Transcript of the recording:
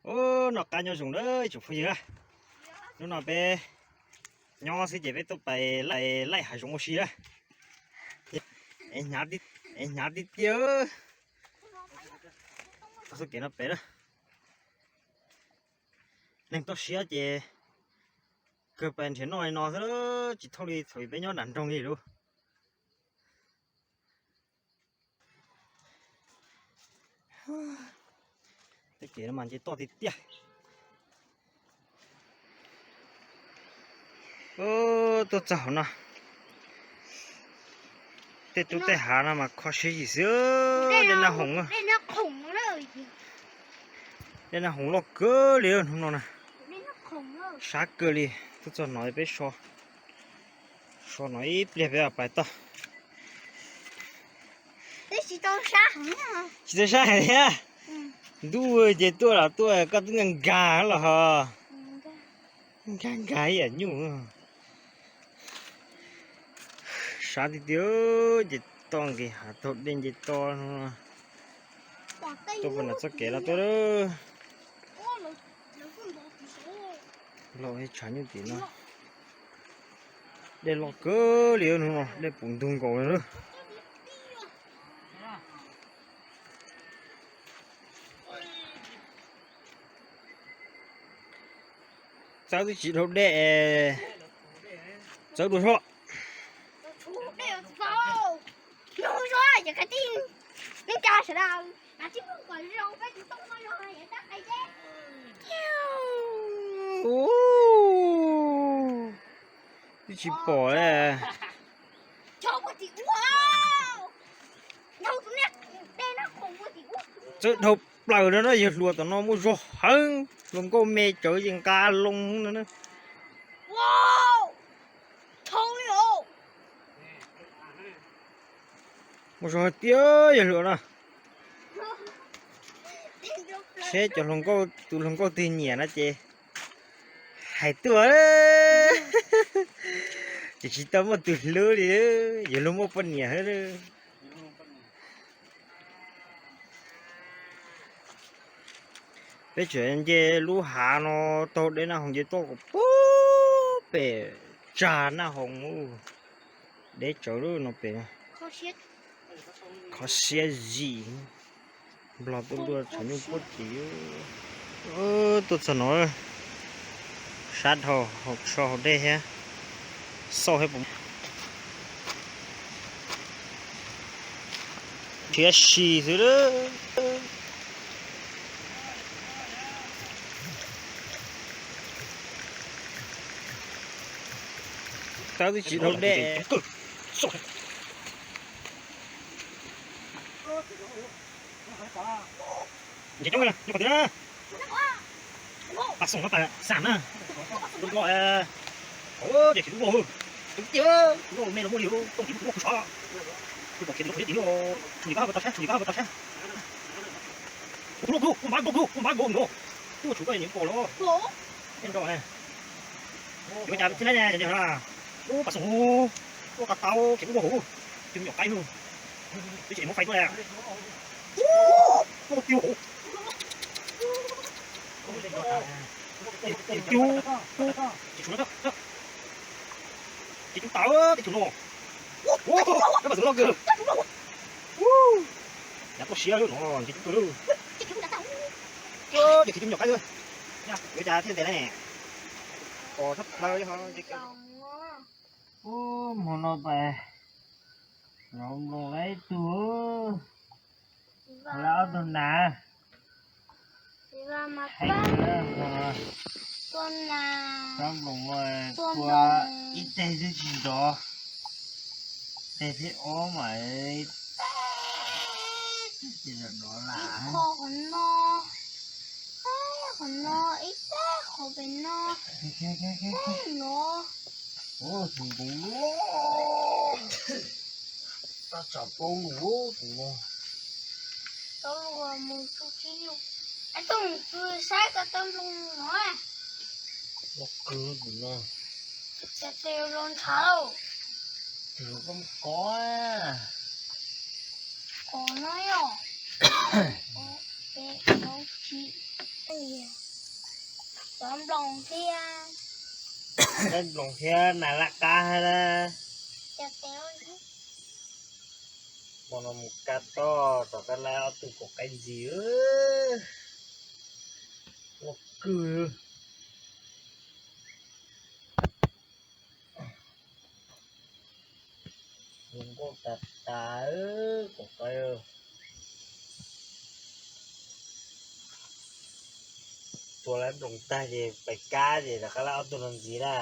Ub, noj qab nyob zoo na tsoom phooj ywg. Hnub no peb nyob xwb ces peb tuaj pais laij hav zoov ua si na. Es hnyav tiag tiag. Txoj kev no pem na, neeg toj siab ces kawg pais nrhiav noj li no xwb, tsis thooj li thaum peb nyob nram nroog li lauj. Tej kev no mas nce toj tiag tiag. Tuaj txog hauv no, tej tub tej hav no mas kho siab yim xwb. Dej nab hoom, dej nab hoom loj kawg li hnub no na. Sab kawg li. Tuaj txog no peb so, so no ib pliag peb pais toj. Tsis tau sab heev thiab. Ntuj ces tuaj los tuaj koj twb nkag nkag los ho. Nkag nkag ib yam nyuj. Sab tiag tiag. Ces toj nqis hav taug dej nce toj no. Tuaj pem no txoj kev no tuaj. Los tshav nyuj tim no. Dej loj kawg li hnub no, dej puv ntug nkaus li. Txawb twb tsis dhau dej, txawb dua zog. Twb tsis pom. Txawb dhau plaws no na, yawg hluas tom no muaj zog heev, hluas nkauj me tsawv ces nqa loo no na. Muaj zog tiag yawg hluas no. Seb cov hluas nkauj, tus hluas nkauj twg nyiam no ces hais tuaj. Ces tsis tau muaj tus hlub li, yog luag muaj poj niam xwb. Peb tseem nce lub hav no taug dej nab hoom nce tuaj kom puag pem tsag nab hoom. Deb tsawv lub no pem. Kho siab zim. Nplog tuaj luaj tshav nyuj puag tim. Tuaj txog no sab dhau, hauv so hauv dej thiab. Xauj thiab puas, nrhiav si xwb. Tawb twb tsis dhau dej. Nce coob na, nyob qhov twg na? Pas xoom no pas xam na. Lub loj, ces tsis lub vog. Twb tiag, lub me los muaj li, tooj tsis lub kuv loj kuv sov. Kuv pom khiav tus loj qhov twb tim lub, tshum li kab ko tau sab, tshum li kab ko tau sab. Kuv loj kuv, kuv npab nkaus kuv, kuv npab nkaus nkaus. Kuv tshum koj nyeem pom los. Yuav cas thiaj li na, ub, pas xoom, ub, ua qas tau, khiav lub vog hauv, tus me nyuam qaib hauv. Twb tsis muab faib tuaj. Ub, ua tiu hauv. Tiu, tis tsum no, tis tsum tas, tis tsum no. Ub, pas xoom loj kawg. Yav tuaj siab no, tis tsum kawg lawm. Ces tus me nyuam qaib, yuav cas thiaj ntes na. Pos sab plaws li ho. Ub, hmo no pas nov nploos lawm ib tug, lawm ob tug nas. Heev, nov nploos tua ib teg twb tsis nrov, teg thib ob mas ib teg nrov lam. Qhov no, qhov no, ib teg qhov pem no, no. Tus npoo loj, tau tsam paub lus tus no. Tau lus mus txug tib lus. Ab, tau mus saib tau tau nploos no. Loj kawg tus no. Cas tes los ntshav lauj. Tus koj mus kov. Kov no yom. Peb, plaub, tsib, peb. Nploos thiab, nploos thiab nas laj qab hab na. Hmo no mus kaj toj tom qab laib ob tug kaum qaib ntxiv, ua kwj. Zoo nkauj tas tas, kaum qaib. Tua laib nploos tag ces pais kab ces rov qab laib ob tug no ntxiv na.